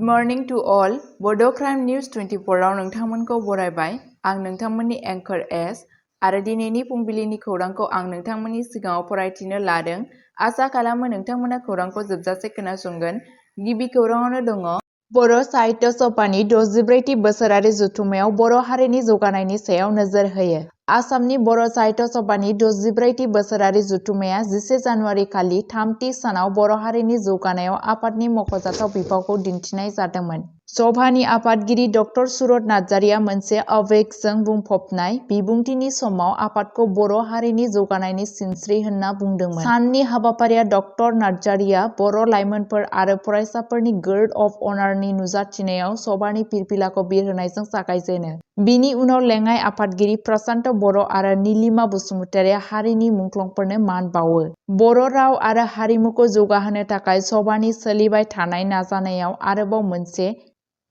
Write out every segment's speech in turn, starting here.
morning to all. Bodo News 24 आव नोंथांमोनखौ बरायबाय। आं नोंथांमोननि एंकर एस आरो दिनैनि फुंबिलिनि खौरांखौ आं नोंथांमोननि सिगाङाव फरायथिनो लादों। आसा खालामो नोंथांमोना खौरांखौ जोबजासे खोनासंगोन। गिबि खौराङावनो दङ बर' साहित्य सभानि 64थि बोसोरारि जथुम्मायाव बर' हारिनि जौगानायनि सायाव नोजोर होयो। आसामनि बर' साहित्य सभानि 64थि बोसोरारि जथुम्माया 11 जानुवारि खालि थामथि सानाव बर' हारिनि जौगानायाव आफादनि मख'जाथाव बिफावखौ दिन्थिनाय जादोंमोन। सभानि आफादगिरि डक्टर सुरत नार्जारिया मोनसे आबेगजों बुंफबनाय बिबुंथिनि समाव आफादखौ बर' हारिनि जौगानायनि सिनस्रि होनना बुंदोंमोन। साननि हाबाफारिया डक्टर नार्जारिया बर' लाइमोनफोर आरो फरायसाफोरनि गार्ड अफ अनारनि नुजाथिनायाव सभानि फिरफिलाखौ बिरहोनायजों जागायजेनो। बिनि उनाव लेङाइ आफादगिरि प्रशान्त बर' आरो नीलिमा बसुमतारिया हारिनि मुंख्लंफोरनो मान बावो। बर' राव आरो हारिमुखौ जौगाहोनो थाखाय सभानि सोलिबाय थानाय नाजानायाव आरोबाव मोनसे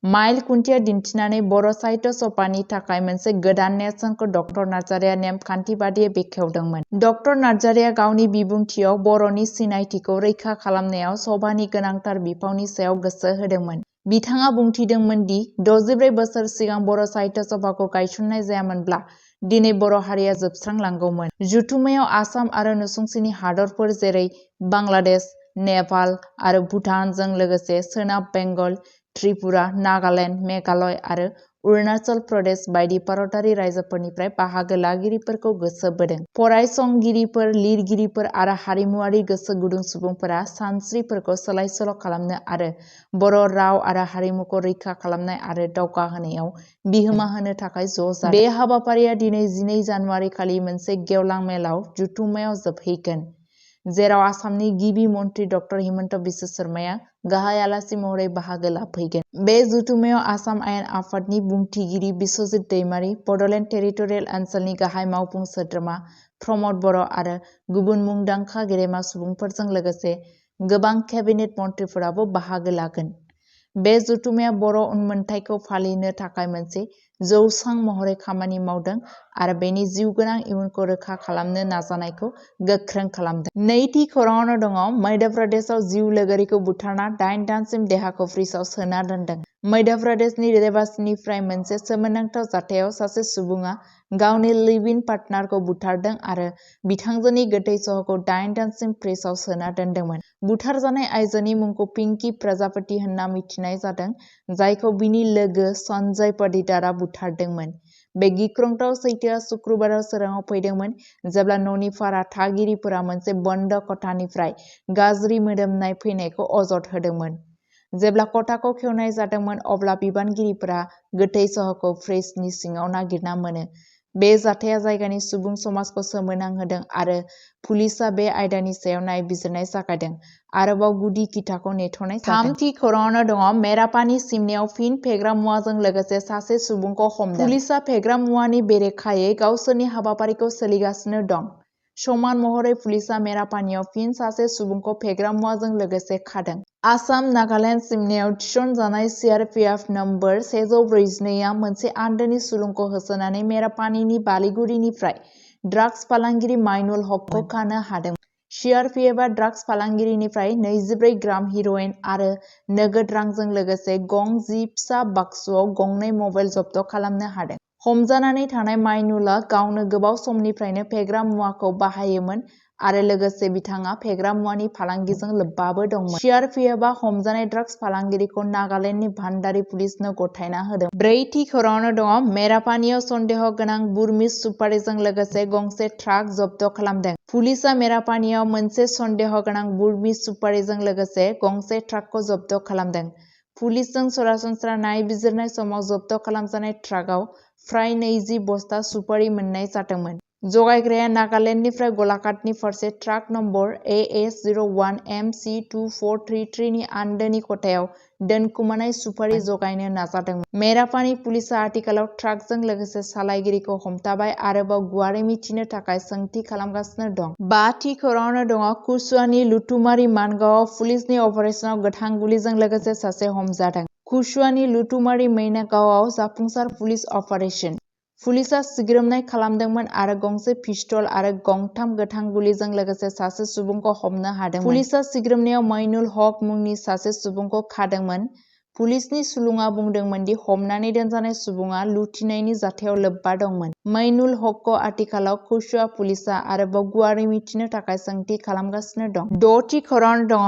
माइल खुन्थिया दिन्थिनानै बर' साहित्य सभानि थाखाय मोनसे गोदान नेरसोनखौ डक्टर नार्जारिया नेमखान्थि बादियै बेखेवदोंमोन। डक्टर नार्जारिया गावनि बिबुंथियाव बर'नि सिनायथिखौ रैखा खालामनायाव सभानि गोनांथार बिफावनि सायाव गोसो होदोंमोन। बिथाङा बुंथिदोंमोन दि 64 बोसोर सिगां बर' साहित्य सभाखौ गायसननाय जायामोनब्ला दिनै बर' हारिया जोबस्रांलांगौमोन। जथुम्मायाव आसाम आरो नसुंसेनि हादरफोर जेरै बांलादेश, नेपाल आरो भुटानजों लोगोसे सोनाब बेंगल, त्रिपुरा, नागालेण्ड, मेघालय आरो अरुणाचल प्रदेश बायदि भारतारि रायजोफोरनिफ्राय बाहागो लागिरिफोरखौ गोसो बोदों। फरायसंगिरिफोर, लिरगिरिफोर आरो हारिमुआरि गोसो गुदुं सुबुंफोरा सानस्रिफोरखौ सोलाय-सोल' खालामनो आरो बर' राव आरो हारिमुखौ रैखा खालामनाय आरो दावगाहोनायाव बिहोमा होनो थाखाय ज' जादों। बे हाबाफारिया दिनै 12 जानुवारि खालि मोनसे गेवलां मेलाव जथुम्मायाव जोबहैगोन, जेराव आसामनि गिबि मन्त्रि डक्टर हिमन्त बिश्व शर्माया गाहाय आलासि महरै बाहागो लाफैगोन। बे जथुम्मायाव आसाम आयेन आफादनि बुंथिगिरि बिस्वजित दैमारी, बड'लेण्ड टेरिटरियेल ओनसोलनि गाहाय मावफुं सोद्रोमा प्रमद बर' आरो गुबुन मुंदांखा गेदेमा सुबुंफोरजों लोगोसे गोबां केबिनेट मन्थ्रिफोराबो बाहागो लागोन। बे जथुम्माया बर' उनमोनथाइखौ फालिनो थाखाय मोनसे जौसां महरै खामानि मावदों आरो बेनि जिउगोनां इयुनखौ रोखा खालामनो नाजानायखौ गोख्रों खालामदों। नैथि खौराङावनो दङ मध्य प्रदेशआव जिउ लोगोरिखौ बुथारना 8 दानसिम देहाखौ फ्रिजआव सोना दोनदों। मध्य प्रदेशनि रेवासीनिफ्राय मोनसे सोमोनांथाव जाथायाव सासे सुबुङा गावनि लिभ-इन पार्टनारखौ बुथारदों आरो बिथांजोनि गोथै सह'खौ 8 दानसिम फ्रिजआव सोना दोनदोंमोन। बुथारजानाय आइजोनि मुंखौ पिंकी प्रजापति होनना मिथिनाय जादों, जायखौ बिनि लोगो सन्जय पडितारा बुथारदोंमोन। बे गिख्रंथाव सैथोआ शुक्रबाराव सोराङाव फैदोंमोन जेब्ला न'नि भारा थागिरिफोरा मोनसे बन्द खथानिफ्राय गाज्रि मोदोमनाय फैनायखौ अजद होदोंमोन। जेब्ला खथाखौ खेवनाय जादोंमोन अब्ला बिबानगिरिफोरा गोथै सह'खौ फ्रिजनि सिङाव नागिरना मोनो। बे जाथाया जायगानि सुबुं समाजखौ सोमोनांहोदों आरो पुलिसआ बे आयदानि सायाव नायबिजिरनाय जागायदों। आरोबाव गुदि खिथाखौ नेथ'नाय जादों। थामथि खौराङावनो दङ मेरापानी सिमनायाव फिन फेग्रा मुवाजों लोगोसे सासे सुबुंखौ हमदों। पुलिसआ फेग्रा मुवानि बेरेखायै गावसोरनि हाबाफारिखौ सोलिगासिनो दं। समान महरै पुलिसआ मेरापानीयाव फिन सासे सुबुंखौ फेग्रा मुवाजों लोगोसे खादों। आसाम नागालेण्ड सिमनायाव थिसनजानाय सिआरपिएफ नम्बर 142 आ मोनसे आन्दोनि सुलुंखौ होसोनानै मेरापानीनि बालिगुरिनिफ्राय ड्राग्स फालांगिरि माइनुल हकखौ खानो हादोंमोन। सिआरपिएफआ ड्राग्स फालांगिरिनिफ्राय 24 ग्राम हिर'इन आरो नोगोद रांजों लोगोसे गं 10 फिसा बाक्सुआव गंनै मबाइल जब्द खालामनो हादों। हमजानानै थानाय माइनुलआ गावनो गोबाव समनिफ्रायनो फेग्रा मुवाखौ बाहायोमोन आरो लोगोसे बिथाङा फेग्रा मुवानि फालांगिजों लोब्बाबो दंमोन। सिआरपिएफआ हमजानाय ड्राग्स फालांगिरिखौ नागालेण्डनि भान्डारी पुलिसनो गथायना होदों। ब्रैथि खौराङावनो दङ मेरापानीयाव सन्देह गोनां बुरमिस सुपारिजों लोगोसे गंसे ट्राक जब्द खालामदों। पुलिसआ मेरापानीयाव मोनसे सन्देह गोनां बुरमिस सुपारिजों लोगोसे गंसे ट्राकखौ जब्द खालामदों। पुलिसजों सरासनस्रा नायबिजिरनाय समाव जब्द खालामजानाय ट्राकआव फ्राय 20 बस्ता सुपारि मोननाय जादोंमोन। जगायग्राया नागालेण्डनिफ्राय गलाघाटनि फारसे ट्राक नम्बर AS01MC2433 नि आन्दोनि खथायाव दोनखुमानाय सुपारि जगायनो नाजादोंमोन। मेरापानी पुलिसआ आथिखालाव ट्राकजों लोगोसे सालायगिरिखौ हमथाबाय आरोबाव गुवारै मिथिनो थाखाय सोंथि खालामगासिनो दं। बाथि खौराङावनो दङ कुशवाहानि लुथुमारि मानगावआव पुलिसनि अपारेसनाव गोथां गुलिजों लोगोसे सासे हमजादों। कुशवाहानि लुथुमारि मैनागावआव जाफुंसार पुलिस अपारेसन। पुलिसआ सिग्रोमनाय खालामदोंमोन आरो गंसे पिस्तल आरो गंथाम गोथां गुलिजों लोगोसे सासे सुबुंखौ हमनो हादोंमोन। पुलिसआ सिग्रोमनायाव माइनुल हक मुंनि सासे सुबुंखौ खादोंमोन। पुलिसनि सुलुङा बुंदोंमोन दि हमनानै दोनजानाय सुबुङा लुथिनायनि जाथायाव लोब्बा दंमोन। मैनुल हकखौ आथिखालाव खुसुआ पुलिसआ आरोबाव गुवारै मिथिनो थाखाय सोंथि खालामगासिनो दं। 6थि खौरां दङ।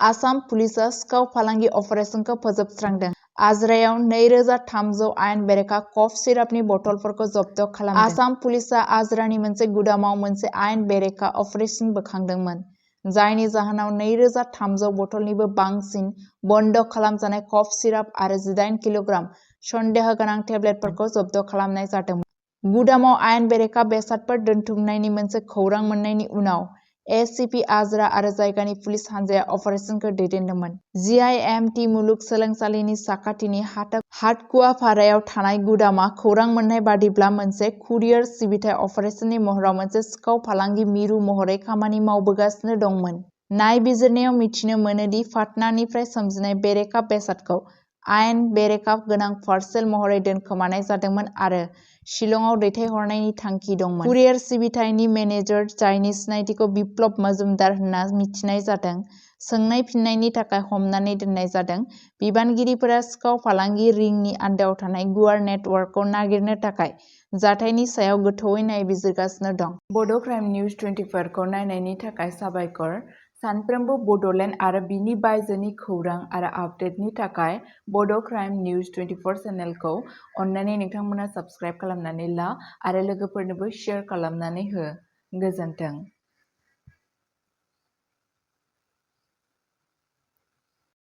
आसाम पुलिसआ सिखाव फालांगि अपारेसनखौ फोजोबस्रांदों। आजरायाव 2300 आयेन बेरेखा कफ सिरापनि बथलफोरखौ जब्द खालामदों। आसाम पुलिसआ आजरानि मोनसे गुदामाव मोनसे आयेन बेरेखा अपारेसन बोखांदोंमोन, जायनि जाहोनाव 2300 बथलनिबो बांसिन बन्द खालामजानाय कफ सिराप आरो 18 किल'ग्राम सन्देह गोनां टेब्लेटफोरखौ जब्द खालामनाय जादोंमोन। गुदामाव आयेन बेरेखा बेसादफोर दोनथुमनायनि मोनसे खौरां मोननायनि उनाव एसिपि आजरा आरो जायगानि पुलिस हानजाया अपारेसनखौ दैदेनदोंमोन। जिआइएमटि मुलुगसोलोंसालिनि साखाथिनि हाटकुवापारायाव थानाय गुदामा खौरां मोननाय बादिब्ला मोनसे कुरियार सिबिथाइ अपारेसननि महराव मोनसे सिखाव फालांगि मिरु महरै खामानि मावबोगासिनो दंमोन। नायबिजिरनायाव मिथिनो मोनो दि पाटनानिफ्राय सोमजिनाय बेरेखा बेसादखौ आयेन बेरेखा गोनां पार्सेल महरै दोनखोमानाय जादोंमोन आरो शिलंआव दैथायहरनायनि थांखि दंमोन। कुरियार सिबिथायनि मेनेजार, जायनि सिनायथिखौ बिप्लब मजुमदार होनना मिथिनाय जादों, सोंनाय फिननायनि थाखाय हमनानै दोननाय जादों। बिबानगिरिफोरा सिखाव फालांगि रिंनि आन्दोआव थानाय गुवार नेटवर्कखौ नागिरनो थाखाय जाथायनि सायाव गोथौवै नायबिजिरगासिनो दं। बड' क्राइम निउज 24 खौ नायनायनि थाखाय साबायखर। सानफ्रोमबो बड'लेण्ड आरो बिनि बायजोनि खौरां आरो आपडेटनि थाखाय बड' क्राइम निउज 24 चेनेलखौ अन्नानै नोंथांमोना साबस्क्राइब खालामनानै ला आरो लोगोफोरनोबो शेयार खालामनानै हो। गोजोन्थों।